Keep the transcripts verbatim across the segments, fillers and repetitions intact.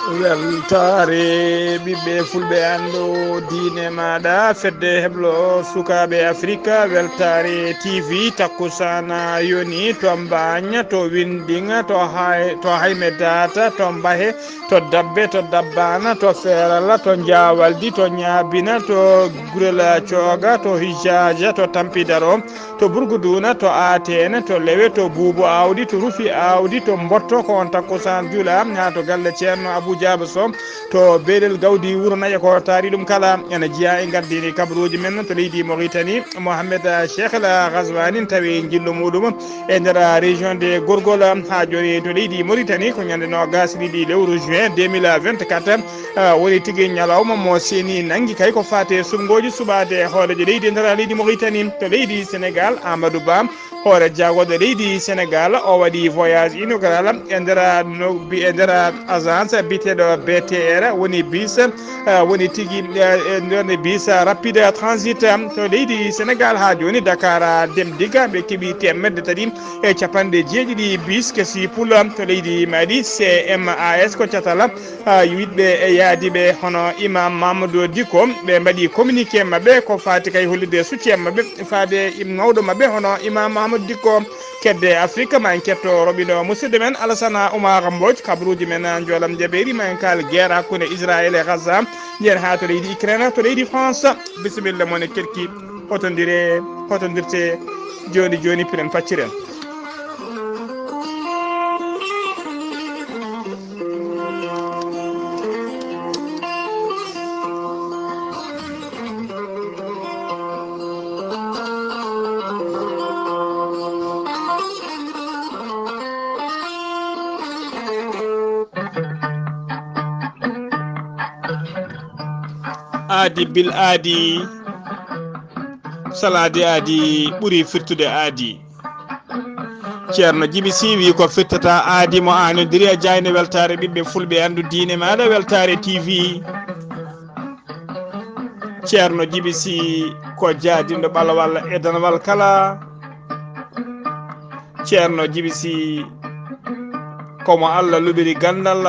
Weltaare ɓiɓɓe fulɓe, anndu diine maaɗa, fedde heblo sukaaɓe Afrika, weltaare T V, takkusaan yoni to Mbaañ, to Windiŋ, to Hay-, to Haymedata, to Mbahe, to Dabbe, to Dabbana, to Feerala, to Njaawaldi, to Ñaabina, to Gurel Cooga, to Hijaaja, to Tampidaro, to Burguduuna, to Ateene, to Lewe, to Buubu Aawdi, to Rufi Aawdi, to Mbotto, ko on takkusaan juula haa to galle Ceerno Abuu Jaaba Sow, to Beelel Gawdi Wuro Naƴa, ko taari ɗum kala ene jeyaa e ngardiini kabaruuji men to leydi Moritani. Mohamed Cheikh El Ghazwani tawi njillu muuɗum e nder région de Gorgol haa jooni to leydi Moritani, ko ñande noogaas e ɗiɗi lewru juin deux mille vingt-quatre. Ah, woni tigi ñalawma mo seeni nanngi kay ko faati e suɓngooji suɓaade hooreejo leydi e nder leydi Moritani to leydi Senegal, Amadou Ba, hoore jaagorɗe leydi Senegal. O waɗi voyage inaugural e nder no bi-, e nder agence biyeteeɗo B T R, woni bus, ah, woni tigi, eh, eh, woni bus rapide transit, ah, to leydi Senegal. Haa jooni Dakar Dem Dikk ɓe keɓi teemedde tati e capanɗe jeeɗiɗi bus kesi pul to leydi Mali. C M A S ko catal, ah, yiɗɓe e yaadiiɓe hono Imam Mamadou Dicko, ɓe mbaɗi communiqué maɓɓe ko faati kay hollitde soutien maɓɓe faade im-, mawɗo maɓɓe hono Imam Mamadou Dicko. Kedde Afrique, ma en ketto roɓino musidɗo men Alassane Oumar Mbodj, kabaruuji men Njoolam Jabeeri, ma en kaal guerre hakkunde Israël e Gaza, nden haa to leydi Ukraine, to leydi France. Bisimilla mon e kelki, hotondire, hotondirte jooni jooni, piren pacciren. Aadi bil aadi, salaade aadi ɓuri firtude aadi. Ceerno Jibi Si wi ko firtata aadi mo aanodiri e jaaynde weltaare ɓiɓɓe fulɓe, anndu diine maaɗa weltaare T V. Ceerno Jibi Si ko jaadinɗo ɓalawal e danawal kala. Ceerno Jibi Si ko mo Allah luɓiri ganndal,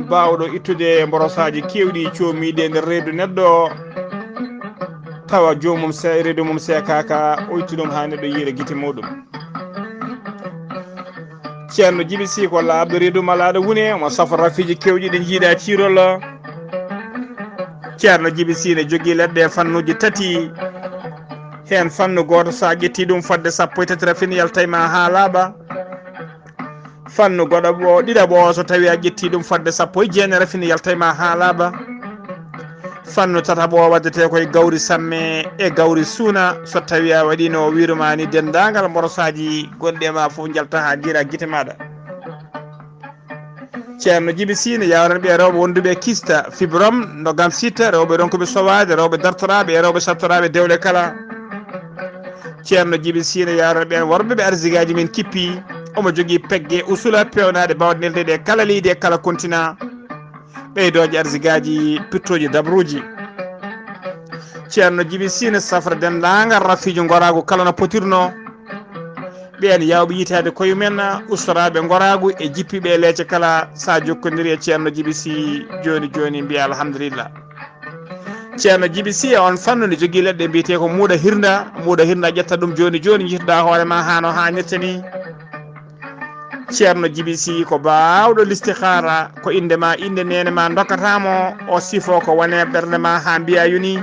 baawɗo ittude mborosaaji keewɗi coomiiɗi e nder reedu neɗɗo, tawa joomum se-, reedu mum seekaaka, o itti ɗum haa neɗɗo yiira gite muuɗum. Ceerno Jibi Si ko laaɓɗo reedu malaaɗo wune, omo safra rafiiji keewɗi ɗi njiiɗa ciirol. Ceerno Jibi Si ne jogii leɗɗe fannuuji tati. Heen fannu gooto, so a ƴettii ɗum fodde sappo e tati, rafin yaltay ma haa laaɓa. Fannu goɗo ɓo-, ɗiɗaɓo o, so tawii a ƴettii ɗum fodde sappo e jeenayi, rafin yaltay ma haa laaɓa. Fannu tataɓo o waɗetee ko e gawri samme e gawri suuna. So tawii a waɗiino o wiiru ma ni denndaangal mborosaaji gonɗi e ma fof njalta haa njiira gite maaɗa. Ceerno Jibi Si ne yawrana ɓe rewɓe wonduɓe e kista, fibrome, ndogam sita, rewɓe ronkuɓe sowaade, rewɓe dartoraaɓe e rewɓe sattoraaɓe dewle kala. Ceerno Jibi Si ne yawrana ɓeen worɓe ɓe arsigaaji men kippi. Omo jogii pegge usula peewnaaɗe baawɗe neldeede e kala leydi e kala kontina. Ɓeydooje arsigaaji, pittooji dabruuji. Ceerno Jibi Si ne safra denndaangal rafiiji ngoraagu kala no potirnoo. Ɓeen yaawɓe yitaade koye men, ustoraaɓe ngoraagu e jippiiɓe e leece kala, so a jokkondiri e Ceerno Jibi Si jooni jooni, mbiya alhamdulillah. Ceerno Jibi Si e oon fannu ne jogii leɗɗe mbiyetee ko muuɗa hirnda. Muuɗa hirnda, ƴetta ɗum jooni jooni, njihtoɗaa hoore ma haa no haanirta ni. Ceerno Jibi Si ko baawɗo listihaara, ko innde ma, innde neene ma ndokkata mo, o sifo ko wone ɓernde ma haa mbiya yoni.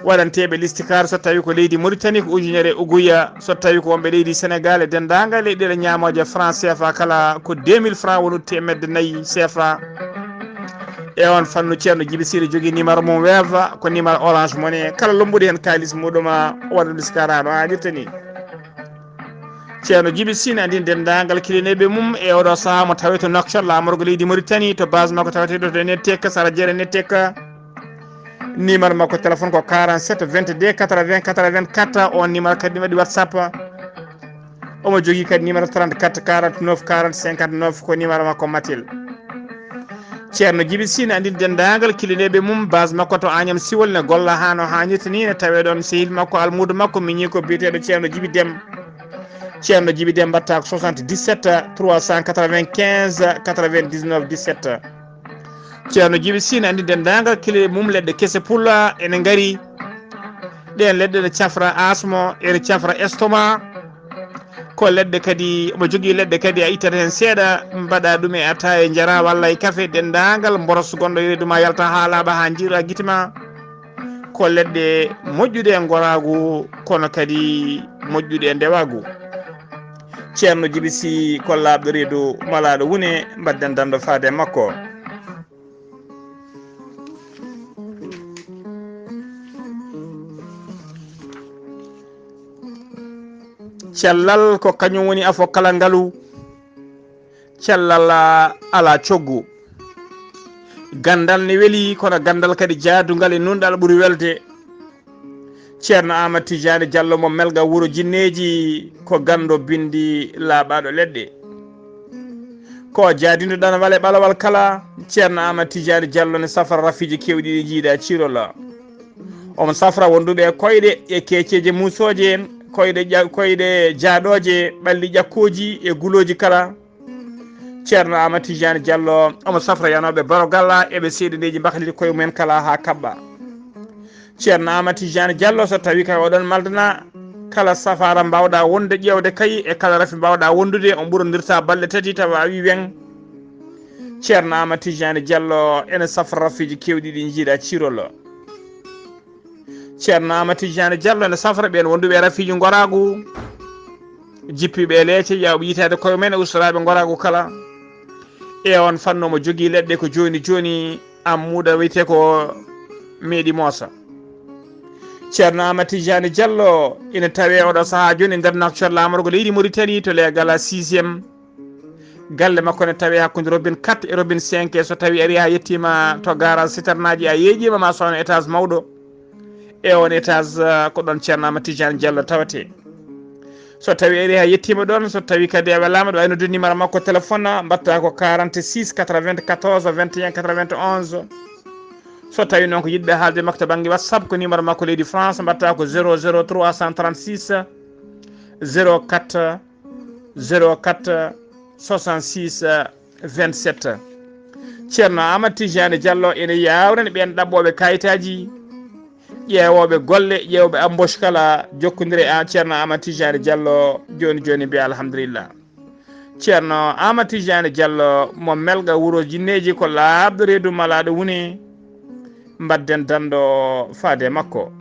Waɗanteeɓe listihaara, so tawi ko leydi Mauritanie, ko ujunere uguya, so tawi ko wonɓe leydi Senegal e denndaangal leyɗeele ñaamooje franc C F A kala, ko deux mille francs woni teemedde nayi C F A. E oon fannu, Ceerno Jibi Si ne jogii numéro mum Wave, ko numéro Orange Money. Kala lombuɗo heen kaalis muuɗum, o waɗa listihaara no haanirta ni. Ceerno Jibi Si ne anndini denndaangal kilineeɓe mum e oɗo sahaa mo tawee to Nouakchott, laamorgo leydi Mauritanie, to base makko taweteeɗo to Nettek, Sara Jeere Nettek. Numéro makko téléphone ko quarante-sept vingt-deux quatre-vingts quatre-vingt-quatre. On numéro kadi ne waɗi WhatsApp. Omo jogii kadi numéro trente-quatre quarante-neuf quarante cinquante-neuf, ko numéro makko Matel. Ceerno Jibi Si ne anndini denndaangal kilineeɓe mum, base makko to Agnam Siwol, ne golla haa no haanirta ni, ne tawee ɗoon sehil makko, almuudo makko, miñiiko biyeteeɗo Ceerno Jibi Dem. Ceerno Jibi Dem mbaɗta ko soixante-dix-sept trois cent quatre-vingt-quinze quatre-vingt-dix-neuf dix-sept. Ceerno Jibi Sine anndi denndaangal kile mum leɗɗe kese pula ene ngari. Ɗeen leɗɗe ne cafra asmo, ene cafra estoma. Ko leɗɗe kadi, omo jogii leɗɗe kadi a ittata heen seeɗa, mbaɗa ɗum e ataye, njara walla e kafe, denndaangal mboros gonɗo e reedu ma yalta haa laaɓa, haa njiira gite ma. Ko leɗɗe moƴƴuɗe e ngoraagu, kono kadi moƴƴuɗe e ndewaagu. Ceerno Jibi Sine ko laaɓɗo reedu, malaaɗo wune, mbaɗden danndo faade e makko. Cellal ko kañum woni afo kala ngalu. Cellal, ah, alaa coggu. Ganndal ne weli, kono ganndal kadi jaadungal e nunɗal ɓuri welde. Ceerno Aamadu Tijaani Jallo mo Melga wuro jinneeji, ko ganndo binndi laaɓaaɗo leɗɗe. Ko jaadinɗo ɗanwal e ɓalawal kala, Ceerno Aamadu Tijaani Jallo ne safra rafiiji keewɗi ɗi jiidaa cirola. Omo safra wonduɓe e koyɗe e keeceeje muusooje, koyɗe ƴa-, koyɗe jaaɗooje, ɓalli ƴakkooji e gulooji kala. Ceerno Aamadu Tijaani Jallo omo safra yanooɓe baro galla e ɓe seedeneeji mbahliti koye mumen kala haa kaɓɓa. Ceerno Aamadu Tijaani Jallo, so tawii kay oɗon maldana, kala safaara mbaawɗa wonde ƴeewde kay e kala rafi mbaawɗa wondude, on ɓurondirta balɗe tati tawa a wii weŋ. Ceerno Aamadu Tijaani Jallo ene safra rafiiji keewɗi ɗi njiiɗa ciirol. Ceerno Aamadu Tijaani Jallo ene safra ɓeen wonduɓe e rafiiji ngoraagu, jippiiɓe e leece, yaawɓe yitaade koye mumen e ustoraaɓe ngoraagu kala. E oon fannu omo jogii leɗɗe ko jooni jooni, Ammuuda wiyetee ko meeɗi moosa. Ceerno Aamadu Tijaani Jallo ina tawee oɗo sahaa jooni e nder Nouakchott, laamorgo leydi Mauritanie, to leegal sixième. Galle makko ne tawee hakkunde robinet quatre e robinet cinq, so tawii arii haa yettiima to garage citernaaji, a yeeƴiima, ma soono étage mawɗo. E oon étage, ah, ko ɗoon Ceerno Aamadu Tijaani Jallo tawetee. So tawii arii haa yettiima ɗoon, so tawii kadi a welaama, aɗa waawi noddude numéro makko téléphone, mbaɗta ko quarante-six quatre-vingt-quatorze vingt et un quatre-vingt-onze. So tawii noon ko yiɗɓe haalde makko to bannge WhatsApp, ko numéro makko leydi France, mbaɗta ko zéro zéro trois cent trente-six zéro quatre zéro quatre soixante-six vingt-sept. Ceerno Aamadu Tijaani Jallo ene yaawrani ɓeen ɗaɓɓooɓe kayitaaji, ƴeewooɓe golle, ƴeewɓe embauche kala, jokkondire e Ceerno Aamadu Tijaani Jallo jooni jooni, mbiya alhamdulillah. Ceerno Aamadu Tijaani Jallo mo Melga, wuro jinneeji, ko laaɓɗo reedu malaaɗo wune, mbaɗden danndo faade e makko.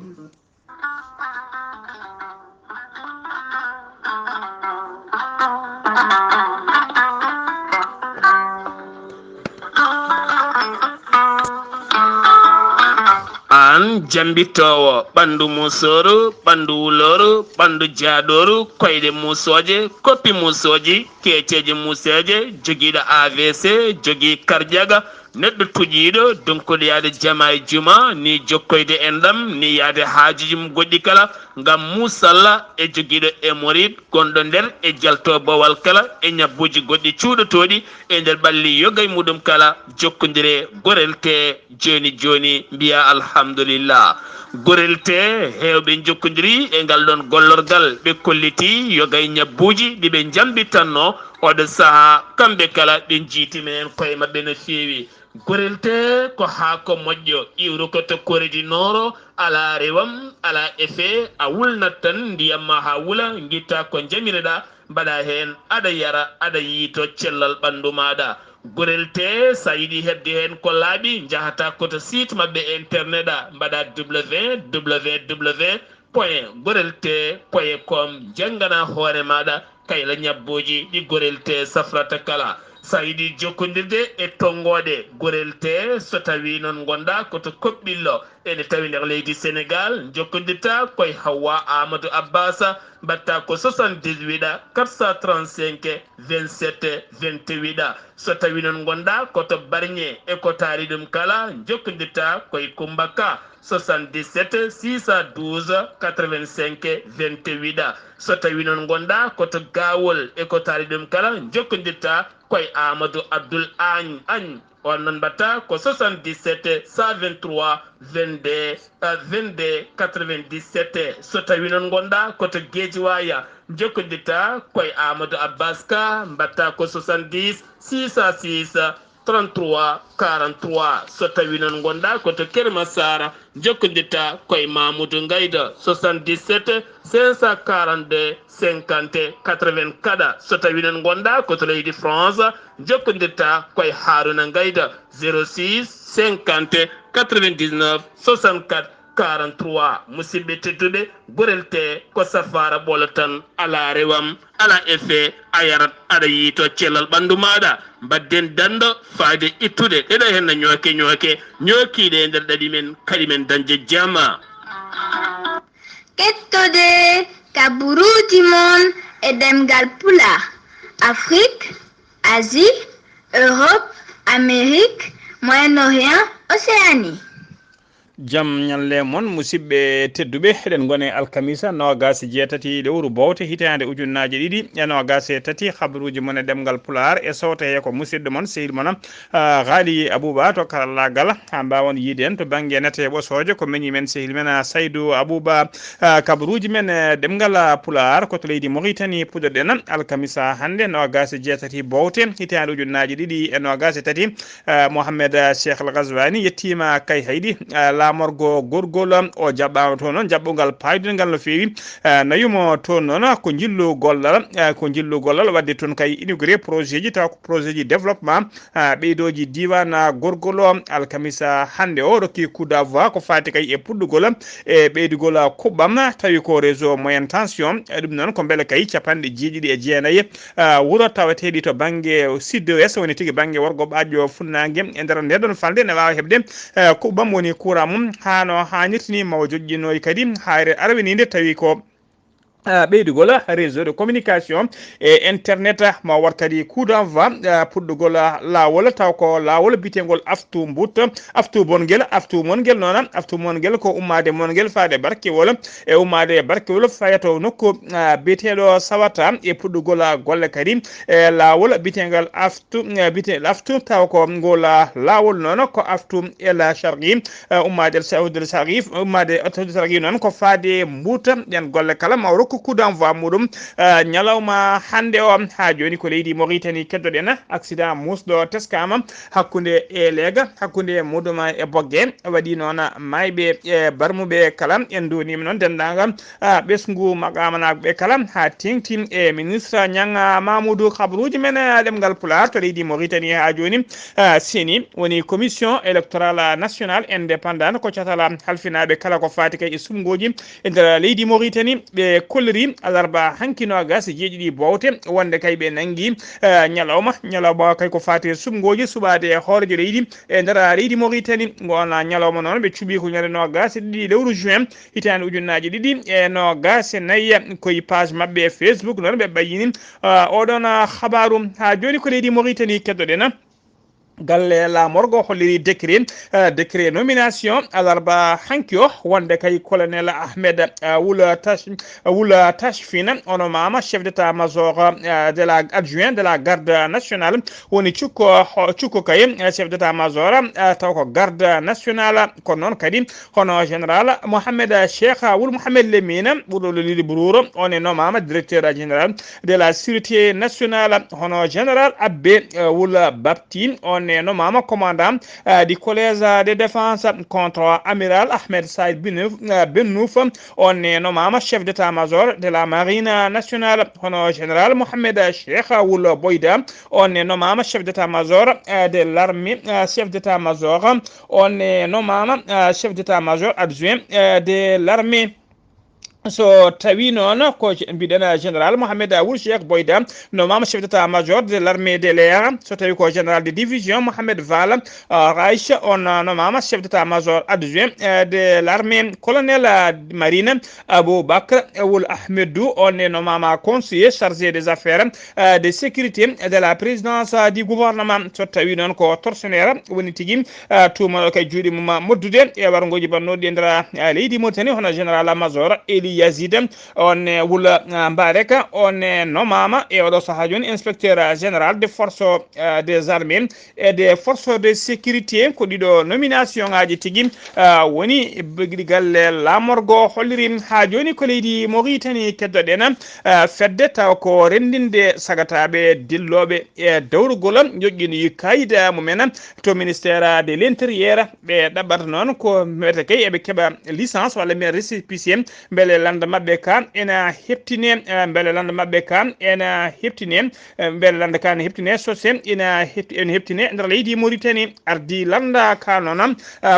Aan jammbitoowo ɓanndu muusooru, ɓanndu wulooru, ɓanndu jaaɗooru, koyɗe muusooje, koppi muusooji, keeceeje muuseeje, jogiiɗo A V C, jogii karjaga, neɗɗo tuƴiiɗo, donkuɗo yaade jama e juma, ni jokkoyde enɗam, ni yaade haajuuji mum goɗɗi kala, ngam muusalla e jogiiɗo hémorroïde gonɗo nder e jalto bowal kala e ñabbuuji goɗɗi cuuɗotooɗi e nder ɓalli yoga e muɗum kala, jokkondire, gorel tee jooni jooni, mbiya alhamdulillah. Gorel tee heewɓe njokkondiri e ngal ɗoon gollorgal, ɓe kolliti yoga e ñabbuuji ɗi ɓe njambitanno oɗo sahaa, kamɓe kala ɓe njiitiminen koye maɓɓe no feewi. Gorel tee ko haako moƴƴo, iwruko to Corée du Nord, alaa rewam, alaa effet, a wulnat tan ndiyam ma haa wula, ngitta ko njamireɗaa, mbaɗa heen, aɗa yara, aɗa yiyto cellal ɓanndu maaɗa. Gorel tee, so a yiɗi heɓde heen ko laaɓi, njahata ko to site maɓɓe internet, a mbaɗa www point gorel tee point com, njanngana hoore maaɗa kayla ñabbuuji ɗi Gorel tee safrata kala. So a yiɗi jokkondirde e tonngooɗe Gorel tee, so tawii noon ngonɗaa ko to Koɓɓillo, ene tawi nder leydi Senegaal, njokkondirta koye Hawwa Amadou Abbas, mbaɗta ko soixante-dix-huit quatre cent trente-cinq vingt-sept vingt-huit. So tawii noon ngonɗaa ko to Barñe e ko taari ɗum kala, njokkondirta koye Kummba Ka, soixante-dix-sept six cent douze quatre-vingt-cinq vingt-huit. So tawii noon ngonɗaa ko to Gaawol e ko taari ɗum kala, njokkondirta koye Amadou Abdoul Agne, Agne. On noon mbaɗta ko soixante-dix-sept cent vingt-trois vingt-deux, euh, vingt-deux quatre-vingt-dix-sept. So tawii noon ngonɗaa ko to Guédiawaye, Jokkondirta koye Amadou Abbas Ka, mbaɗta ko soixante-dix, six cent six, trente-trois, quarante-trois. So tawi noon ngonɗa ko to Keur Massar, jokkondirta koye Mamoudou Ngayda, soixante-dix-sept, cinq cent quarante-deux, cinquante, quatre-vingts kaɗa. So tawi noon ngonɗa ko to leydi France, jokkondirta koye Harouna Ngayda, zéro six, cinquante, quatre-vingt-dix-neuf, soixante-quatre, quarante-trois. Musidɓe tedduɓe, gorel te ko safaara ɓolo tan, ala rewam, ala effet, a yarat, aɗa yiito cellal ɓanndu maaɗa. Mbaɗden danndo faade ittude ɗeɗo henna ñooke ñooke, ñookiiɗe e nder ɗaɗi men, kadi men dañde jama. Kettode kaburuuji mon e ɗemngal Pulaar, Afrique, Asie, Europe, Amérique, Moyen-Orient, Océanie. Jam ñalle mon, musidɓe tedduɓe. Eɗen ngone alkamisa noogaas e jeetati lewru bowte hitaande ujunnaaje ɗiɗi e noogaas e tati. Habaruuji mon e ɗemngal Pulaar e sowte he ko musidɗo mon, sehil mon, ah, Ghali Abouba to karallaagal. Haa mbaawon yiide en to bannge nate ɓosooje ko meñi men sehil men, ah, Saydou Abouba. Ah, kabaruuji men e ɗemngal, ah, Pulaar ko to leydi Mauritanie puɗɗoɗen alkamisa hannde noogaas e jeetati bowte hitaande ujunnaaje ɗiɗi e noogaas e tati. Eh, Mohamed, eh, Cheikh Al Ghazwani yettiima Kayhayɗi, eh, laamorgo gorgol, o jaɓɓaama toon noon, jaɓɓungal paydungal no feewi. Eh, nayumo toon noon ko njillu gollal, eh, ko njillu gollal waɗde toon kay inauguré projet ji, taw ko projet ji développement, eh, ɓeydooji diiwaan, eh, gorgol o, alkamisa hannde o rokki coup d'envoi ko faati kay e puɗɗugol e ɓeydugol kuɓɓam, tawi ko réseau moyenne tension. Eh, ɗum noon ko mbele kay capanɗe jeeɗiɗi e jeenayi, ah, wuro tawateeɗi to bannge sud-ouest, woni tigi bannge worgo ɓaajo funnaange. E nder nde ɗon falnde ne waawa heɓde, eh, kuɓɓam woni courant mum haa no haanirta ni, mawo joƴƴinooyi kadi hayre arwiniinde tawi ko, ah, ɓeydugol réseau de communication e internet, ma waɗ kadi coup d'envoi, ah, puɗɗugol, ah, laawol, taw ko laawol biyeteengol Aftu Mbut, Aftu Bongel, Aftu Mongel noon, Aftu Mongel ko ummaade Mongel faade Barkewol, e ummaade e Barkewol faya to nokku, ah, biyeteeɗo Sawata e puɗɗugol, ah, golle kadi e laawol biyeteengol Aftu, eh, biyeteeɗo Aftu, taw ko ngol, ah, laawol noon ko Aftu El Sharqi, eh, ummaade El Saoud El Sharif, ummaade El Saoud El Sharqi noon ko faade Mbuuta. Ɗeen golle kala ma rokku coup d'envoi muɗum, eh, ñalawma hannde o. Haa jooni ko leydi Mauritanie keddoɗen, accident muusɗo teskaama hakkunde e Leega, hakkunde Muduma e Bogge, waɗi noon maayɓe e barmuɓe kala. En nduwniima noon denndaangal, ah, ɓesngu maqaamanaaɓe ɓe kala, haa teeŋti e ministre Ñaŋ Mamoudou. Habaruuji men, ah, ɗemngal Pulaar to leydi Mauritanie haa jooni, ah, seni woni commission électorale nationale indépendante, ko catal halfinaaɓe kala ko faati kay e suɓngooji e nder leydi Mauritanie. Ɓe kolliri alarba hanki noogaas e jeeɗiɗi bowte wonde kay ɓe nanngi, eh, ñalawma, ñalawma kay ko faati e suɓngooji suɓaade e hooreejo leydi e nder leydi Mauritanie. Ngo wona ñalawma noon ɓe cuɓi ko ñande noogaas e ɗiɗi lewru juin hitaande ujunnaaje ɗiɗi e noogaas e nayi. Koye page maɓɓe e Facebook noon ɓe ɓayyini, ah, oɗon, ah, habaaru. Haa jooni ko leydi Mauritanie keddoɗen. Galle laamorgo holliri décret, eh, décret nomination alarba hanki o wonde kay colonel Ahmed, eh, Wula Tash-, Wula Tashfin o nomaama chef d'état-major, eh, de la, adjoint de la garde nationale, woni cukko, ho-, cukko kay, eh, chef d'état-major, eh, taw ko garde nationale. Ko noon kadi hono général Mohamed Cheikh Wul Mohamed Lemine ɓurɗo lolliɗo Buruuro, on e nomaama directeur général de la sécurité nationale. Hono général Abbé, eh, Wul Bapti, on e nomaama commandant, eh, du collège de défense, contre amiral Ahmed Saïd Binouf, eh, Bennouf, on e nomaama chef d'état-major de la marine nationale. Hono général Mohamed Cheikh Wul Boyda, on e nomaama chef d'état-major, eh, de l'armée, eh, chef d'état-major, on e nomaama, eh, chef d'état-major adjoint, eh, de l'armée. So tawi noon ko ge-, mbiɗen, eh, général Mohamed Wul Cheikh Boyda, nomaama chef d'état-major de l'armée de l'air. So tawi ko général de division Mohamed Val, eh, Raich, on, eh, nomaama chef d'état-major adjoint, eh, de l'armée. Colonel, eh, marine Abou Bakr Wul Ahmedou, on e nomaama conseiller chargé des affaires, eh, de sécurité de la présidence, eh, du gouvernement. So tawi noon ko tortionnaire woni tigi, eh, tuumaɗo kay juuɗe mum moddude e warngooji bannooɗi e nder, eh, leydi Mauritanie, hono général major Eli Yazid, on e wula mbareka on e nomama e oɗo saha joni inspecteur général de force des armées e de force de sécurité. Ko ɗiɗo nomination ngaji tigi woni giɗi galle lamorgo holliri ha joni ko leydi Mauritanie keddoɗen fedde taw ko rendinde sagataɓe dilloɓe e dawrugol joƴƴini kayida mumen to ministère de l'intérieur. Ɓe ɗaɓɓata noon ko mbiyete kay eɓe keɓa licence walla mbiyen récépissé mbele lande maɓɓe ka ena heptine mbele lande maɓɓe ka ena heptine mbele lande ka ene heptine sose ena ene heptine nder leydi Mauritanie. Ardi landa ka noon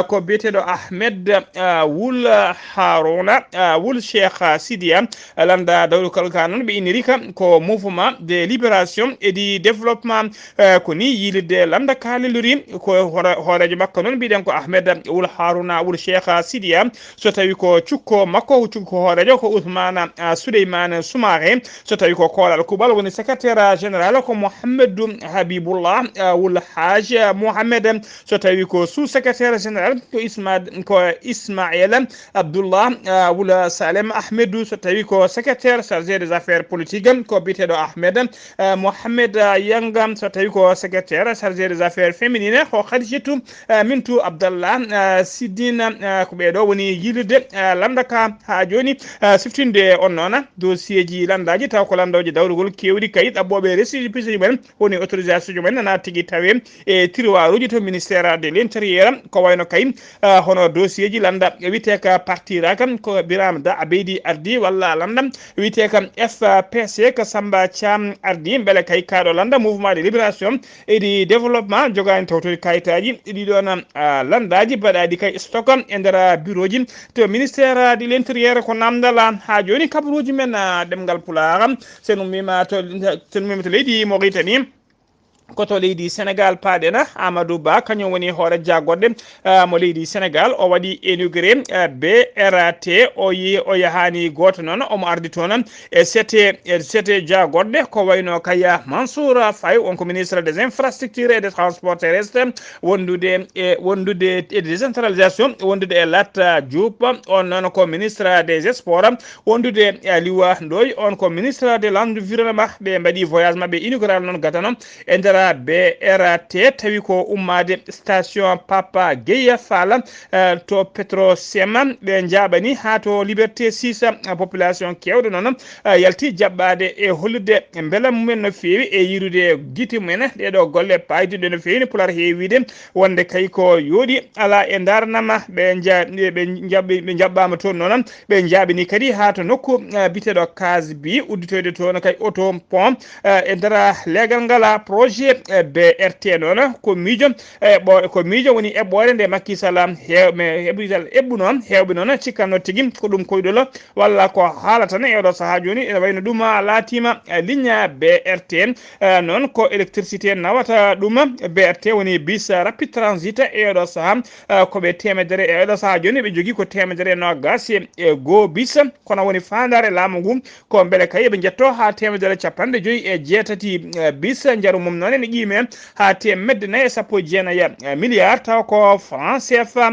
ko biyeteɗo Ahmed wul Haruna wul Cheikh Sidia. Landa dawrugol ka noon ɓe inniri ka ko mouvement de libération et du développement. Ko ni yilirde landa ka lelori ko hoorejo makko noon mbiɗen ko Ahmed wul Haruna wul Cheikh Sidia. So tawi ko cukko makko cukko hoorejo ko Ousmane Souleymane Soumaré. So tawi ko koolal kuɓal woni secrétaire général ko Mouhamadou Habibullah wul Haj Mohamed. So tawi ko sous secrétaire général ko Isma ko Ismaël Abdullah wula Salem Ahmedou. So tawi ko secrétaire chargé des affaires politiques ko biyeteɗo Ahmed Mohamed Yanga. So tawi ko secrétaire chargé des affaires féminines ko Khadijatou Mintou Abdallah Sidine. Ko ɓeɗo woni yilirde landa ka ha joni siftinde on noona dossier ji landaji taw ko landoje dawrugol kewɗi kay ɗaɓɓoɓe récépissé mumen woni autorisation mumen nana tigi tawe e tiroiruji to ministère de l'intérieur. Ko wayno kay hono dossier ji landa wiyete ka partiraka ko Birame Da Abeydi ardi walla landa wiyete ka F P C ko Samba Thiam ardi mbele kay kaɗo landa mouvement de libération et du développement jogani tawtori kayitaji ɗiɗon landaji mbaɗaɗi kay stock e nder bureau ji to ministère de l'intérieur. Ko namdal ha joni kabaruji men ɗemgal Pulaar. Sen ummima to sen ummima to leydi Mauritanie. Ko to leydi Sénégal paaɗen. Amadou Ba kañum woni hoore jagorɗe mo leydi Sénégal. O waɗi inauguré B R T. O yi o yahani gooto noon omo ardi toon e sete e sete jagorɗe ko wayno kay Mansour Faye on ko ministre des infrastructures et des transports terrestres wondude e wondude e décentralisation wondude e Lat Diop. On noon ko ministre des sports wondude e Aliou Ndoye on ko ministre de l'environnement. Ɓe mbaɗi voyage maɓɓe inaugural noon gadano e nder B R T tawi ko ummade station Papa Gueye Fall to Petrocem ɓe jaɓani ha to Liberté six. Population kewɗo noon yalti jaɓɓade e hollude beela mumen no feewi e yirude gite mumen. Ɗeɗo golle payduɗe no feewi no Pulaar heewide wonde kay ko yooɗi ala e darnama ɓe ja- ɓe jaɓɓi ɓe jaɓɓama toon noon. Ɓe jaɓini kadi ha to nokku biteɗo Kasbi udditoyde toon kay auto pont e nder leegal ngal projet B R T noon ko miijo e ɓo- ko miijo woni eɓɓore nde Macky Sall heew- me- heɓi- eɓɓuno heewɓe noon cikkanno tigi ko ɗum koyɗol walla ko haalata ne e oɗo saha joni ene wayno ɗum laatima ligne B R T. Noon ko électricité nawata ɗum B R T woni bus rapide transit e oɗo saha. Ko ɓe temedere e oɗo saha joni ɓe jogii ko temedere e nogas e goo bus. Kono woni faandaare laamu ngu ko mbele kay eɓe njetto haa temedere capanɗe joyi e jeetati bis njaru mum noon ene qiime haa temedde nayi e sappo e jeenayi milliard tawa ko franc C F A.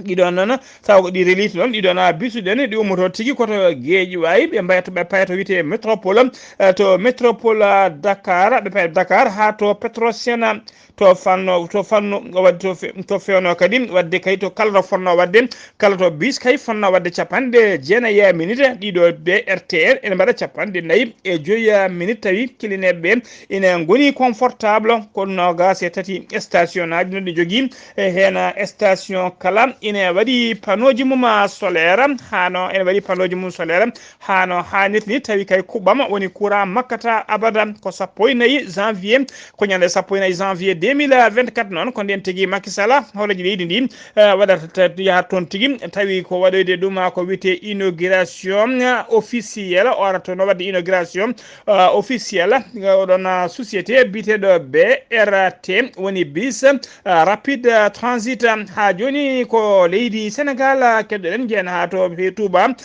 Ɗiɗon noon tawa ko ɗi relite ɗon ɗiɗon a bisuɗen ɗi ummoto tigi koto geeƴi wawi ɓe mbayata ɓe payata wiyete métropole. To métropole Dakar ɓe payata Dakar ha to Petrosen to fanno to fanno wadde to fe- to fewno kadi wadde kay to kala to fonno wadde kala to bis kay fonno wadde capanɗe jeenayi minute. Ɗiɗo B R T L ene mbaɗa capanɗe nayi e joyi minute tawi kilineɓe ɓe ina ngoni confortable ko nogas e tati station aji no ɗi jogii. E heen station kala ina waɗi panoji mum solaire hano ene waɗi panoji mum solaire hano hannirta ni tawi kay kuɓɓama woni courant makkata abada ko sappo e nayi janvier. Ko ñande sappo e nayi janvier deux mille vingt-quatre noon ko nden tigi Macky Sall hooreejo leydi ndi waɗata yahat toon tigi tawi ko waɗoyde ɗum ko wiyete inauguration officielle o ara toon o waɗde inauguration officielle oɗon société biyeteɗo B R T woni bis rapide transit. Ha joni ko O leydi Sénégal, keɗoɗen jeena haa to Touba,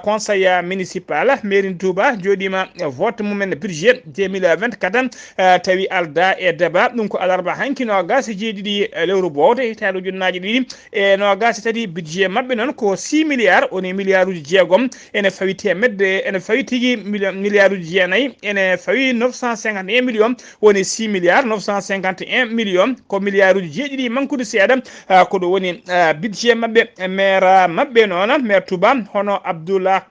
conseil municipal, mairie Touba jooɗiima vote mumen budget deux mille vingt-quatre, tawi alda e daba. Ɗum ko alarba hanki noogaas e jeeɗiɗi lewru bowte hitaande ujunnaaji ɗiɗi e noogaas e tati. Budget maɓɓe noon ko six milliards, woni milliarduuji jeegom ene fawi teemedde, ene fawi tigi milliarduuji jeenayi, ene fawi neuf cent cinquante et un millions, woni six milliards neuf cent cinquante et un millions, ko milliarduuji jeeɗiɗi mankude seeɗa. Ko ɗo woni budget maɓɓe. Maire maɓɓe noon, maire Touba, hono Abdoulahat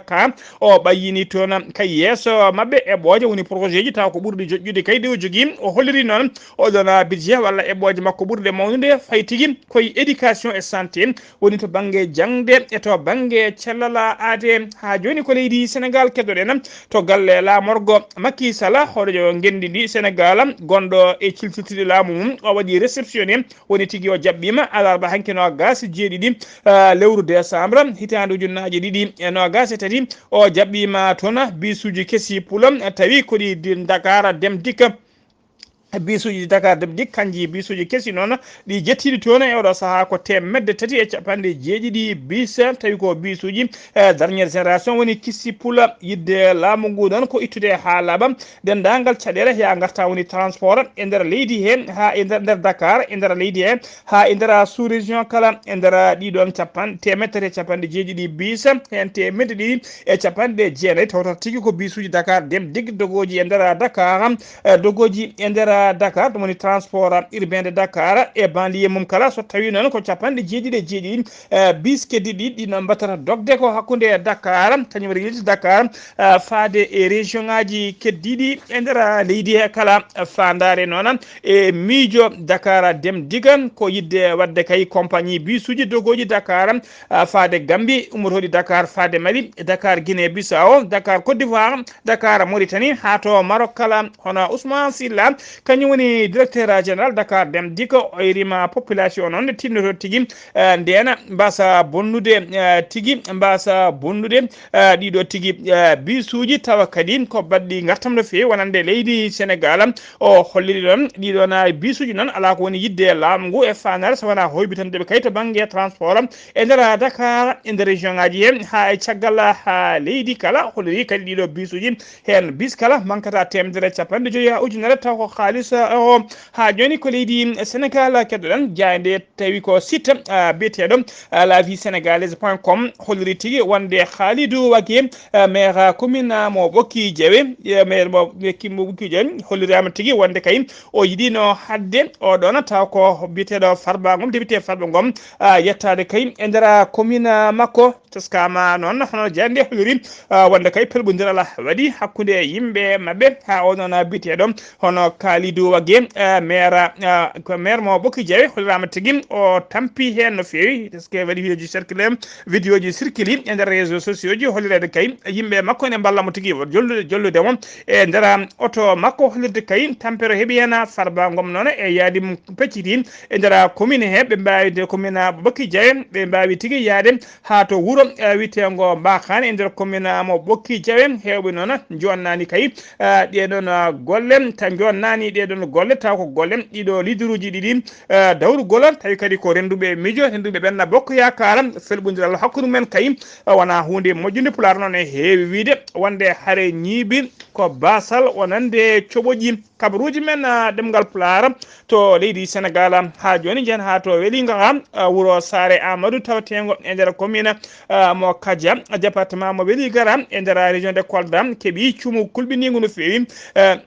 Ka, o ɓayyini toon kay yeeso maɓɓe eɓɓooje, woni projet ji taw ko ɓurɗi joƴƴude kay ɗi o jogii. O holliri noon oɗon budget walla eɓɓooje makko ɓurɗe mawnude fayi tigi koye éducation e santé, woni to bannge jaŋde e to bannge cellal aade. Haa jooni ko leydi Sénégal keɗoɗen. To galle laamorgo Macky Sall, hooreejo ngenndi ndi Sénégal, gonɗo e ciltiltiiɗe laamu mum, o waɗi réceptionné, woni tigi o jaɓɓiima alarba hanki noogaas e jeeɗiɗi lewru décembre hitaande ujunnaaji ɗiɗi e noogaas e tati. O jaɓɓiima toon bisuuji kesi Pula, tawi ko ɗi Dakar Dem Dikk. Bisuuji Dakar Dem Dikk, kanji bisuuji kesi noon, ɗi jettiiɗi toon e oɗo sahaa ko teemedde tati e capanɗe jeeɗiɗi bis, tawi ko bisuuji dernière génération, woni kesi Pula. Yiɗde laamu ngu noon ko ittude haa laaɓa denndaangal caɗeele yaa ngarta, woni transport e nder leydi he, haa e nder, nder Dakar, e nder leydi he, haa e nder sous-région kala. E nder ɗiɗon capan-, teemedde tati e capanɗe jeeɗiɗi bis, heen teemedde ɗiɗi e capanɗe jeenayi tawata tigi ko bisuuji Dakar Dem Dikk dogooji e nder Dakar, eh, dogooji e nder Dakar, ɗum woni transport urbain de Dakar e banlieue mum kala. So tawii noon ko capanɗe jeeɗiɗi e jeeɗiɗi, eh, bis keddiiɗi ɗi no mbaɗata dogde ko hakkunde Dakar, kañum woni yiɗde Dakar, eh, faade e région ŋaaji keddiiɗi e nder leydi he kala. Faandaare noon e miijo Dakar Dem Dikk ko yiɗde waɗde kay compagnie bisuuji dogooji Dakar, ah, faade Gambie, ummotooɗi Dakar faade Mali, Dakar Guinée Bissau, Dakar Côte d'Ivoire, Dakar Mauritanie, haa to Maroc kala. Hono Ousmane Sylla, kañum woni directeur général Dakar Dem Dikk, o irima population noon nde tinnoto tigi, eh, ndeena mbasa bonnude, eh, tigi mbasa bonnude, eh, ɗiɗo tigi, eh, bisuuji, tawa kadi ko baɗɗi ngartam no feewi wonande leydi Sénégal. O holliri ɗon ɗiɗon bisuuji noon alaa ko woni yiɗde laamu ngu e faandaare so wonaa hoybitandeɓe kay to bannge transport e nder Dakar, e nder région ŋaaji he, haa e caggal haa leydi kala. Holliri kadi ɗiɗo bisuuji, heen bis kala mankata teemedere capanɗe joyi haa ujunere, taw ko kaalis, eh, o. Haa jooni ko leydi Sénégal keɗoɗen, jaaynde tawi ko site, ah, biyeteeɗo, ah, la vie sénégalaise point com, holliri tigi wonde Khalidou Wagué, eh, maire commune mo Ɓokki Jawe, eh, maire mo Ɓokki, mo Ɓokki Jawe, holliraama tigi wonde kay o yiɗino haɗde o ɗoon, taw ko biyeteeɗo Farba Ngom, député Farba Ngom, ah, yettaade kay e nder commune makko. Teskaama noon hono jaaynde holliri, ah, wonde kay pelɓondiral waɗi hakkunde yimɓe maɓɓe, haa o noon biyeteeɗo hono Kalidou Wagué, eh, maire, eh, ko maire mo Ɓokki Jawe, holliraama tigi o tampi heen no feewi, parce que waɗi vidéo ji circulé, vidéo ji circulé e nder réseaux sociaux ji, hollireede kay yimɓe makko ene mballa mo tigi jollude, jollude mo e nder oto makko, hollirde kay tampere heɓi heen. Farba Ngom noon e yaadi mum pecciti e nder commune he, ɓe mbaawi, nder commune Ɓokki Jawe, ɓe mbaawi tigi yaade haa to wuro, eh, wiyeteengo Mbaxane e nder commune mo Ɓokki Jawe. Heewɓe noon njowannaani kay, eh, ɗee ɗoon, eh, golle, ta njowannaani ɗee ɗoon golle, taw ko golle ɗiɗo leaderuuji ɗiɗi, eh, dawrugol, tawi kadi ko rennduɓe miijo, rennduɓe Benno Bokk Yaakaar, felɓondiral hakkunde mumen kay, eh, wonaa huunde moƴƴunde. Pulaar noon e heewi wiyde wonde hare ñiibi ko baasal wonande coɓoƴi. Kabaruuji men, ah, ɗemngal Pulaar to leydi Senegaal, haa jooni njehen haa to Weliigara, ah, wuro Saare Aamadu taweteengo e nder commune, ah, mo Kaja, département mo Weliigara e nder région de Kolda, keɓi cuumu kulɓiniingu no feewi. Ah,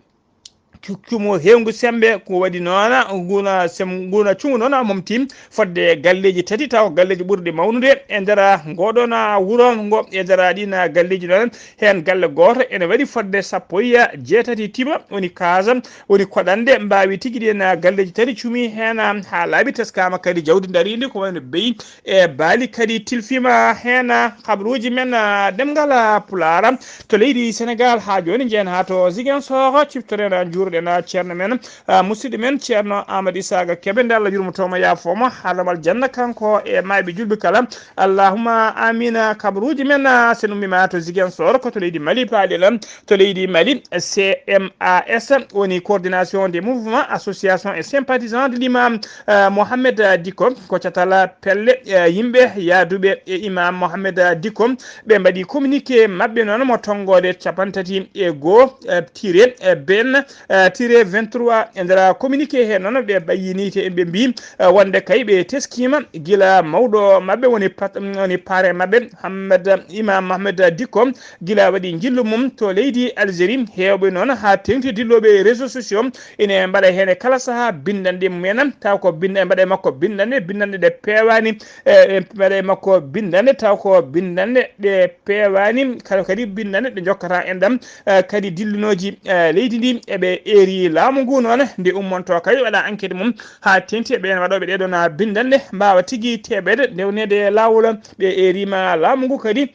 cu-, cuumu heewngu semmbe, ko waɗi noon, nguna sem-, nguna cuumu noon momti fodde galleeji tati, taw galleeji ɓurɗi mawnude e nder ngooɗoon wuro ngo, e nder ɗiin galleeji noon, heen galle gooto ene waɗi fodde sappo e jeetati tiba, woni kaasa, woni koɗanɗe mbaawi tigi ɗiin galleeji tati cuumi heen haa laaɓi, teskaama kadi jawdi ndariindi ko wayno beyi e baali kadi tilfiima heen. Habaruuji men, ah, ɗemngal Pulaar to leydi Senegaal haa jooni njehen haa to Ziguinchor, ciftoren njuurɗe Ena ceerno men, ah, musidɗo men ceerno Amadou Isaga Kebe, nde Allah yurmotooma, yaafooma, haalamal janna kanko e maayɓe julɓe kala. Allahumma amina. Kabaruuji men, ah, sen ummiima to Ziguinchor, ko to leydi Mali, paaɗen to leydi Mali. C M A S woni coordination des mouvements, associations et sympathisants de l'imam, ah, Mohamed Diko, ko catal pelle, eh, yimɓe yaaduɓe e imam Mohamed Diko. Ɓe mbaɗi communiqué maɓɓe noon mo tonngoode capanɗe tati e goo, eh, tire, eh, ben, eh, tire vingt-trois. E nder communiqué he noon, ɓe bayyini te, ɓe mbii, eh, wonde kay ɓe teskiima gila mawɗo maɓɓe woni pat-, woni pare maɓɓe, Hammed, Imam Mohamed Diko, gila waɗi njillu mum to leydi Algérie. Heewɓe noon haa teeŋti dillooɓe e réseaux sociaux ine mbaɗa heen e kala sahaa binndanɗe mumen, taw ko binnda-, mbaɗa e makko binndanɗe, binndanɗe ɗe peewaani, e, e mbaɗa e makko binndanɗe, taw ko binndanɗe ɗe peewaani, kala kadi binndanɗe ɗe njokkata enɗam, eh, kadi dillunooji, eh, leydi ndi, eɓe eeri laamu ngu noon, nde ummonto kadi waɗa enquête mum haa teeŋti e ɓeen waɗooɓe ɗee ɗoon binndanɗe mbaawa tigi teɓeede, ndewneede e laawol, ɓe eeriima laamu ngu kadi,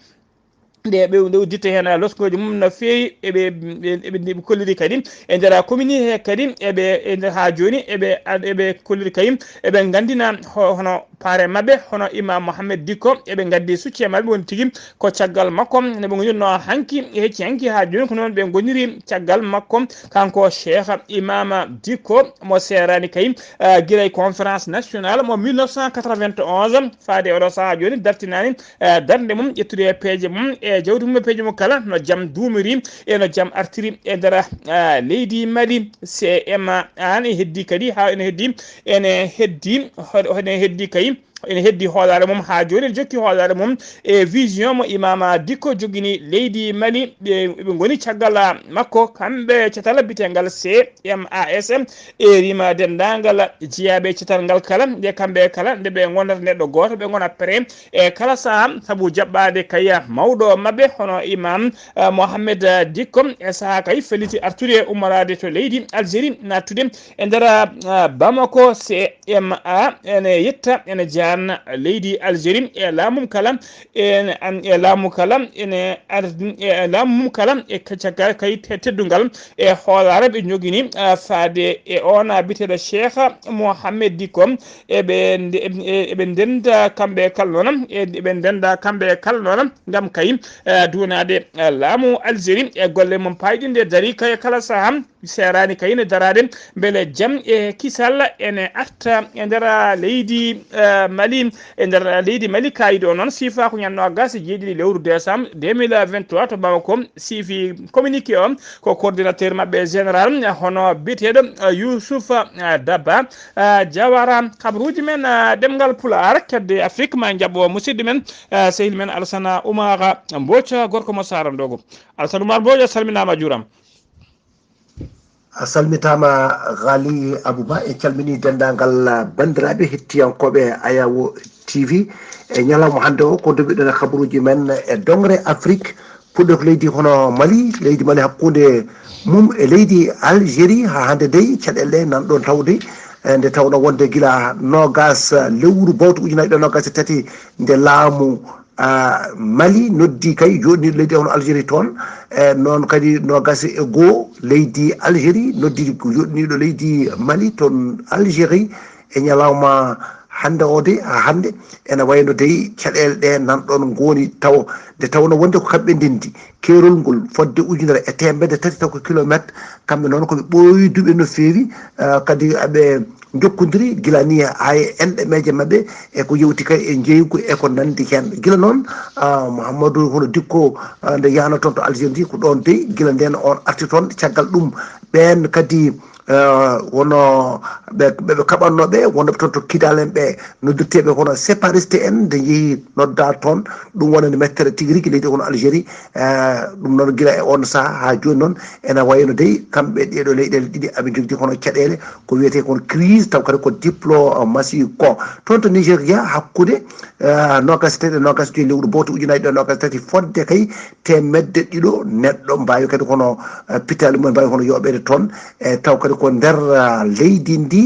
nde ɓe, nde udditta heen losgooji mum no feewi, eɓe, ɓe, eɓe, eɓe kolliri kadi e nder commune he kadi, eɓe, e nder haa jooni, eɓe, eɓe kolliri kadi, eɓe nganndina ho-, hono pare maɓɓe, hono Imam Mohamed Dikko, eɓe ngaddi succee maɓɓe woni tigi ko caggal makko, no ɓe ngonirno hanki, e hecci hanki haa jooni ko noon ɓe ngoniri caggal makko, kanko Cheikh Imam Dikko, mo seeraani kay, eh, gila e conférence nationale mo mille neuf cent quatre-vingt-onze, faade e oɗo sahaa jooni dartinaani, eh, darnde mum, ƴettude e peeje mum e jawdi mum e peeje mum kala, no jam duumiri e no jam artiri e nder, eh, leydi Mali. C M A ene heddi kadi, haa ene heddi, ene heddi, hoɗ-, hoɗ-, ene heddi kay, ene heddi hoolaare mum haa jooni, ene jokki hoolaare mum e vision mo Imam Dikko jogini leydi Mali. Ɓe, ɓe ngoni caggal makko, kamɓe catal biyeteegal C M A S, eeriima denndaangal jeyaaɓe e catal ngal kala, nde kamɓe kala, nde ɓe ngonata neɗɗo gooto, ɓe ngona prêt e kala sahaa, sabu jaɓɓaade kay mawɗo maɓɓe, hono Imam, eh, Mohamed Dikko, e sahaa kay felliti artude ummoraade to leydi Algérie, naattude e nder, eh, Bamako. C M A ene yetta, ene jaarna leydi Algérie e laamu mum kala, ene an-, e laamu kala, ene ar-, e laamu mum kala, e ka-, caggal kay te-, teddungal e hoolaare ɓe njogini, ah, faade e oon, ah, biyeteeɗo Cheikh Mohamed Dikko. Eɓe nde-, e-, eɓe ndennda kamɓe kala noon, e-, eɓe ndennda kamɓe kala noon, ngam kay, eh, duwanaade, eh, laamu Algérie e golle mum paayɗinɗe darii kay e kala sahaa. Seeraani kay ene daraade mbele jam e kisal ene arta e nder leydi, eh, Mali. E nder leydi Mali, kaayido o noon siifa ko ñande noogaas e jeeɗiɗi lewru décembre deux mille vingt-trois to Bamako, siifi communiqué o ko coordinateur maɓɓe général, hono biyeteeɗo, eh, Youssouf, eh, Dabba, eh, Jawara. Kabaruuji men, eh, ɗemngal Pulaar, kedde Afrique, ma njaɓɓo musidɗo men, eh, sehil men Alassane Oumar Mbooca, gorko mo Saara Ndogo. Alassane Oumar Mbooca, a salminaama, a juuraama. A salmitaama, Ghali Abouba. En calminii denndaangal banndiraaɓe hettiyankooɓe Ayawo T V. E ñalawma hannde o, ko nduɓiɗen e kabaruuji men e doŋre Afrik, puɗɗo ko leydi hono Mali, leydi Mali hakkunde mum e leydi Algérie. Haa hannde dey, caɗeele ɗe nan ɗoon tawde, e nde tawnoo wonde gila noogaas lewru bowto ujunaaji ɗiɗi e noogaas e tati, nde laamu ah, Mali noddi kay jooɗniiɗo leydi hono Algérie toon. E noon kadi noogaas e goo leydi Algérie noddi jooɗniiɗo leydi Mali toon Algérie. E ñalawma hannde o de, haa hannde ene wayno dey caɗeele ɗe nan ɗoon ngooni tawo, nde tawnoo wonde ko kamɓe ndenndi keerol ngol fodde ujunere e teemedde tati taw ko kilometre. Kamɓe noon ko ɓe ɓooyduɓe no feewi, ah, kadi aɓe njokkondiri gila ni haa e enɗe meeje maɓɓe, e ko yewti kay e njeeygu e ko nanndi heen. Gila noon, ah, Mouhamadou hono Dikko, ah, nde yahno toon to Algérie, ko ɗoon dey gila ndeen oon arti toon. Caggal ɗum, ɓeen kadi, ah, wono ɓe, ɓe, ɓe kaɓannoo ɓe, wonno ɓe toon to Kidal en ɓe, noddirteeɓe hono sépariste en, nde njehi noddaa toon, ɗum wonani mettere tigi rigi leydi hono Algérie. Eh, ɗum noon gila e oon sahaa haa jooni noon, ene wayno dey kamɓe ɗeeɗo leyɗeele ɗiɗi aɓe njogdi hono caɗeele ko wiyetee kon crise, taw kadi ko diplomatie ko. Toon to Nigéria, hakkunde, eh, noogaas e tati e noogaas e joy lewru bowto ujunaaji ɗiɗi e noogaas e tati, fodde kay teemedde ɗiɗo neɗɗo mbaawi kadi hono, eh, pitaali mum mbaawi hono yooɓeede toon, e taw kadi ko nder, eh, leydi ndi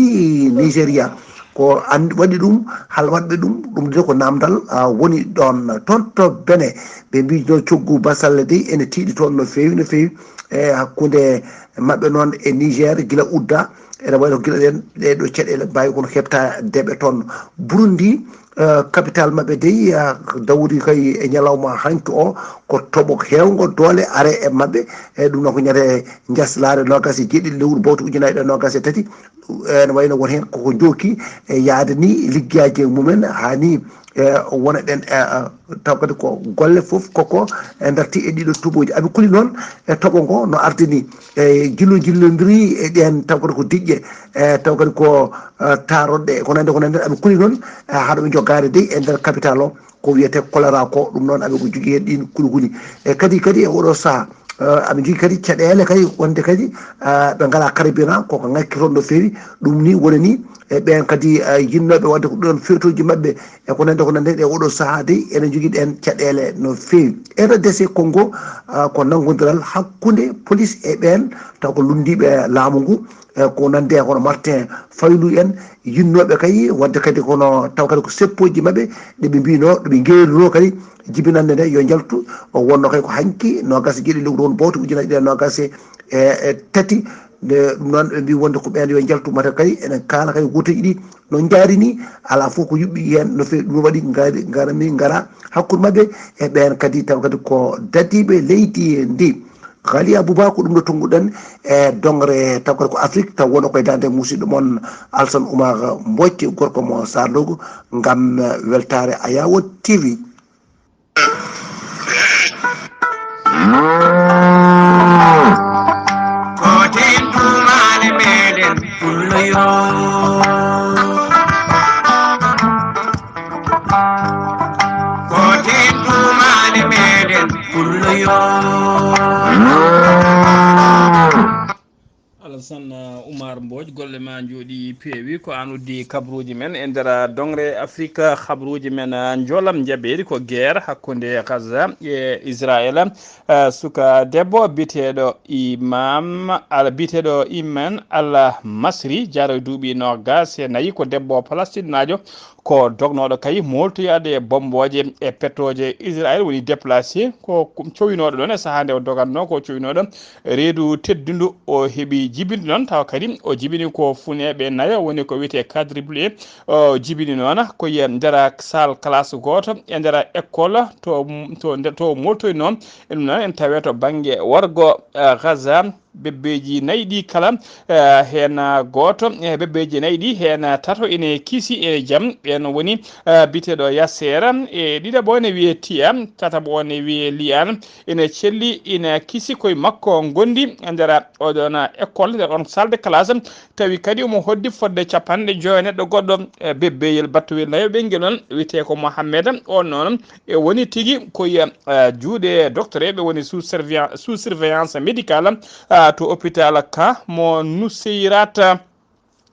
Nigéria. Ko an waɗi ɗum, hal waɗɓe ɗum, ɗum de ko namdal, ah, woni ɗon. Toon to Bene, ɓe mbii no coggu basalle dey ene tiiɗi toon no feewi, no feewi, e hakkunde maɓɓe noon e Niger, gila udda, ene wayi no gila ɗen, ɗee ɗoo caɗeele mbaawi kono heɓta deeɓe toon. Burundi, eh, capital maɓɓe dey, ah, dawri kay e ñalawma hanki o, ko toɓo heewngo doole are e maɓɓe, e ɗum noon ko ñande njaslaare noogas e jeeɗiɗi lewru bowto ujunaaji ɗiɗi e noogas e tati. Ene wayi no won heen koko jooki e yahde ni liggeyaaji mumen, haa ni, e, wona ɗen, e, e, taw kadi ko golle fof koko, e, darti e ɗiɗo tubooji. Aɓe kuli noon e toɓo ngo no ardi ni, e, jillo jillondiri e ɗen taw kadi ko diƴƴe, e, taw kadi ko, e, taaroɗe, ko nande, ko nande. Aɓe kuli noon, e, haɗo ɓe joggaade dey e nder capital o. Ko wiyetee choléra ko, ɗum noon aɓe ko jogii heen ɗiin kulhuli. E kadi, kadi e oɗo sahaa, eh, aɓe njogii kadi caɗeele kadi wonde kadi, eh, ɓe ngalaa carburant, koko ŋakki toon no feewi. Ɗum ni woni ni, e ɓeen kadi, eh, yinnooɓe waɗde ko ɗoon feetooji maɓɓe e ko nanndi, ko nanndi e oɗo sahaa dey ene njogii ɗeen caɗeele no feewi. R D C Congo, eh, ko nanngondiral hakkunde police e ɓeen taw ko lunndiiɓe laamu ngu, e ko nanndi e hono Martin Fayulu en, yinnooɓe kay waɗde kadi kono taw kadi ko seppooji maɓɓe ɗe ɓe mbiyno, ɗe ɓe ngeewrino kadi jibinannde nde yo njaltu. O wonno kay ko hanki noogas e jeeɗiɗi lewru won bowto ujunaaji ɗiɗi e noogas e, e tati. Nde ɗum noon ɓe mbii wonde ko ɓeen yo njaltu mata kay enen kaala kay gooteeji ɗi no njaari ni, alaa fof ko yuɓɓi heen no feewi. Ɗum waɗi ngari, ngarani, ngara hakkunde maɓɓe e ɓeen kadi taw kadi ko dadiiɓe leydi ndi. Ghali Abouba, ko ɗum ɗo tonnguɗen e dongre taw kadi ko Afrique, taw wonoo koye daande musidɗo mon Alsan Oumar Mbodj, gorko mo Sarlogo, ngam weltaare Ayawo T V. Ko teentumaale meɗen pullo yo. Ko teentumaale meɗen pullo yo. Alassane, uh, Oumar Mbodj, golle ma njooɗi peewi. Ko aan uddi kabruuji men e nder, uh, dongre Afrique, uh, kabruuji men, uh, njolam njaɓeeri ko guerre hakkunde Gaza e Israël. Uh, suka debbo biyeteeɗo Imam Al, biyeteeɗo Iman Al Masri, jaaroy duuɓi noogas e nayi, ko debbo Palestinnaajo, ko dognooɗo kay mooltoyaade e bommbooje e pettooje. Israël woni déplacé, ko cowinooɗo ɗoon e sahaa nde o dogatnoo, ko cowinooɗo reedu teddundu. O heɓi jibinde noon, tawa kadi o jibini ko funeeɓe nayo, woni ko wiyetee quadruplé. O jibini noon ko e nder salle classe gooto, e nder école to, to, to moltoynoo. Ɗum noon en tawee to bannge worgo, eh, Gaza, bebbeeji nayi ɗi kala, eh, heen gooto, eh, bebbeeji nayi ɗi heen tato ene kisi e jam. Ɓeen woni, eh, biyeteeɗo Yasser, e ɗiɗaɓo ene wiyee Tiya, tataɓo o ene wiyee Liyan. Ene celli, ene kisi koye makko ngondi e nder oɗon école, nder on salle de classe. Tawi kadi omo hoddi fodde capanɗe joyo neɗɗo goɗɗo, e bebbeyel battowel nayo ɓe ngel on wiyetee ko Mohammed. On noon e woni tigi koye, eh, juuɗe doctoreɓe woni sous surveillan-, sous surveillance médicale, ah, to hôpital ka mo Nuseyrat.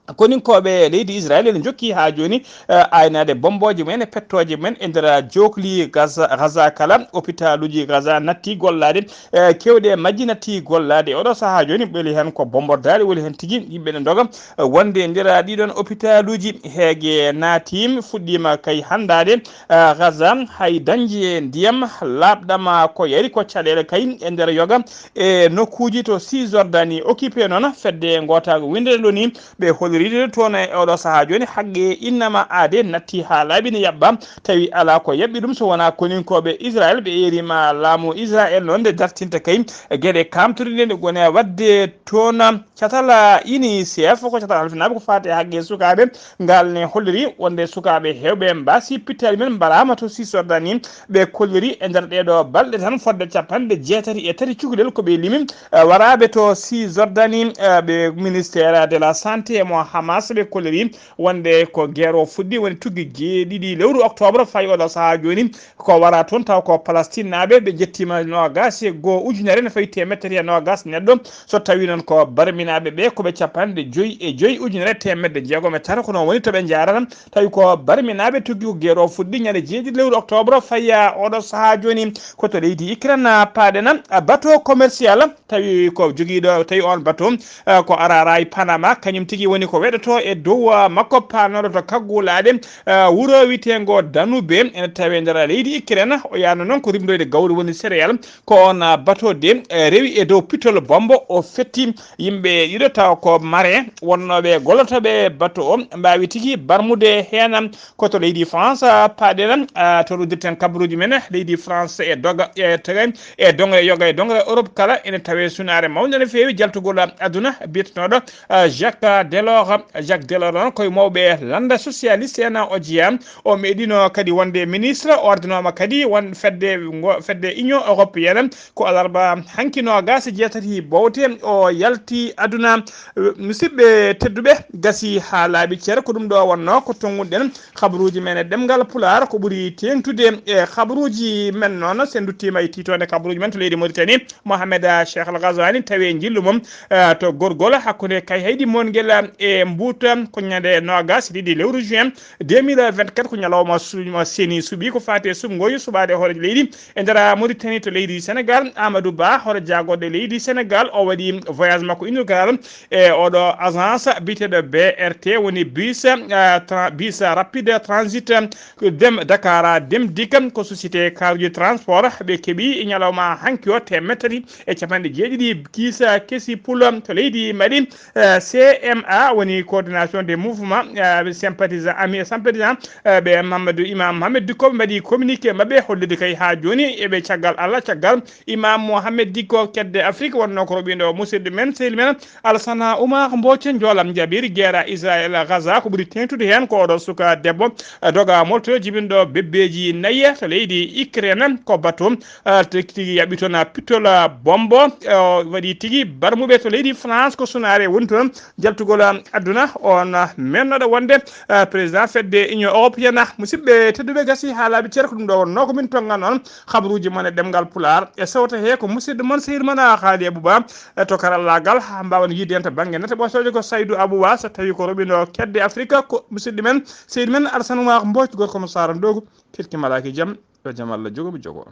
Koninkooɓe leydi Israël ene njokki haa jooni, eh, aynaade bommbooje mumen e pettooje mumen e nder jookli Gaza, Gaza kala. Hôpitaluuji Gaza natti gollaade, eh, keewɗe e majji natti gollaade. Oɗo sahaa jooni ɓeli heen ko bommbordaali, woni heen tigi yimɓe ne ndoga, eh, wonde e nder ɗiɗon hôpitaluuji heege naati, fuɗɗiima kay hanndaade. Eh, Gaza, hay dañde ndiyam laaɓɗam ko yari ko caɗeele kay e nder yoga e nokkuuji to Cisjordanie occupé noon. Fedde ngootaagu winndere loni ɓe holliri toon e oɗo sahaa jooni haqqe innama aade natti haa laaɓi ne yaɓɓa, tawi alaa ko yaɓɓi ɗum so wonaa koninkooɓe Israël. Ɓe eeriima laamu Israël noon nde dartinta kay geɗe kaamtoriɗe nde gone waɗde toon. Catal UNICEF, ko catal halfinaaɓe ko faati e haqqe sukaaɓe, ngal ne holliri wonde sukaaɓe heewɓe mbaasi pittaali men mbaraama to Cisjordanie. Ɓe kolliri e nder ɗee ɗoo balɗe tan fodde capanɗe jeetati e tati cukalel ko ɓe limi, eh, waraaɓe to Cisjordanie, eh, ɓe ministère de la santé mo Hamas ɓe kolliri wonde ko guerre o fuɗɗi woni tuggi jeeɗiɗi lewru octobre fayi oɗo sahaa jooni. Ko wara toon taw ko Palestinnaaɓe, ɓe njettiima noogaas e goo ujunere ne fayi teemedde tati e noogaas neɗɗo. So tawii noon ko barminaaɓe ɓe, ko ɓe capanɗe joyi e joyi ujunere teemedde jeegom e tati, ko noon woni to ɓe njaarata. Tawi ko barminaaɓe tuggi ko geɗo fuɗɗi ñande jeeɗiɗi lewru octobre faya oɗo sahaa jooni ko to leydi Ukraine paaɗen, bateau commercial. Tawi ko jogiiɗo, tawi on bateau, eh, ko Araray Panama, kañum tigi woni ko weɗoto e dow, ah, makko paanooɗo to kaggulaaɗe, ah, wuro wiyeteengo Danube, ene tawee nder leydi Ukraine. O yaano noon ko rimdoyde gawri woni céréale. Ko oon, ah, bateau de, eh, rewi e dow pitol bombo, o fetti yimɓe ɗiɗo tawa ko marin wonnooɓe gollotooɓe bateau o, mbaawi tigi barmude heen. Ko to leydi France, ah, paaɗen, ah, to ruddirten kabaruuji men, leydi France e doga, e tegay, e dongre yoga e dongre Europe kala ene tawee sunaare mawnde no feewi jaltugol aduna biyetenooɗo, ah, Jacques Delors. Jacques Delors noon koye mawɓe lannda socialiste en o jeyaa. O meeɗino kadi wonde ministre, o ardinooma kadi won fedde ngo, fedde Union Européenne. Ko alarba hanki noogaas e jeetati bowte o yalti aduna. Musidɓe tedduɓe, gasi haa laaɓi cer, ko ɗum ɗo wonnoo ko tonnguɗen kabaruuji men e ɗemngal Pulaar. Ko ɓuri teeŋtude e kabaruuji men noon, so en nduttiima e tiitoonde kabaruuji men to leydi Mauritanie, Mohamed Cheikh Al Ghazouani, tawi e njillu mum, eh, to gorgol hakkunde Kayhayɗi Mongel e Mbuuta, ko ñande noogaas e ɗiɗi lewru juin deux mille vingt-quatre, ko ñalawma su-, ma seeni suɓi ko faati e suɓngol suɓaade hooreejo leydi e nder Mauritanie to leydi Sénégal. Amadou Ba, hoore jaagorɗe leydi Sénégal, o waɗi voyage makko inaugural e oɗo agence biyeteeɗo B R T, woni bus, eh, tra-, bus rapide transit, eh, dem Dakar, dem dikk, ko société karuji transport. Ɓe keɓi e ñalawma hanki o teemedde tati e capanɗe jeeɗiɗi kiisa kesi pul to leydi Mali. Eh, C M A woni coordination des mouvements, eh, sympathisants, amis et sympathisants, eh, ɓe Mamadou Imam Mohamed Dicko ɓe mbaɗi communiqué maɓɓe hollude kay haa jooni eɓe caggal Allah, caggal Imam Mohamed Dicko kedde Afrique, wonnoo ko roɓindo musidɗo men, sehil men Alsana Oumar Mbooce Njoolam Jabiiri Geera Israel Gaza. Ko ɓuri teeŋtude heen ko oɗo suka debbo, eh, doga molto jibinɗo bebbeeji nayi to leydi Ukraine, ko bateau, eh, tigi tigi yaɓi toon, eh, pittol, eh, bombo, eh, o waɗi tigi barmuɓe to leydi France, ko sunaare woni toon jaltugol, eh, aduna. On, eh, mennoɗo wonde, eh, président fedde Union Européenne. Musidɓe tedduɓe, gasi haa laaɓi cer, ko ɗum ɗo wonnoo ko min tonnga noon kabaruuji mon e ɗemngal Pulaar. E sawta he ko musidɗo mon, sehil mon, Haali Abouba, e to karallaagal, haa mbaawen yiide en to bannge nate ɓosooje ko Saydou Abouba, so tawii ko roɓindo kedde Afrique, ko musidɗo men, sehil men Alsana Oumar Mbooc, gorko mo Saara Ndoogu, kelki malaaki jam, yo jam Allah jogo mi jogo.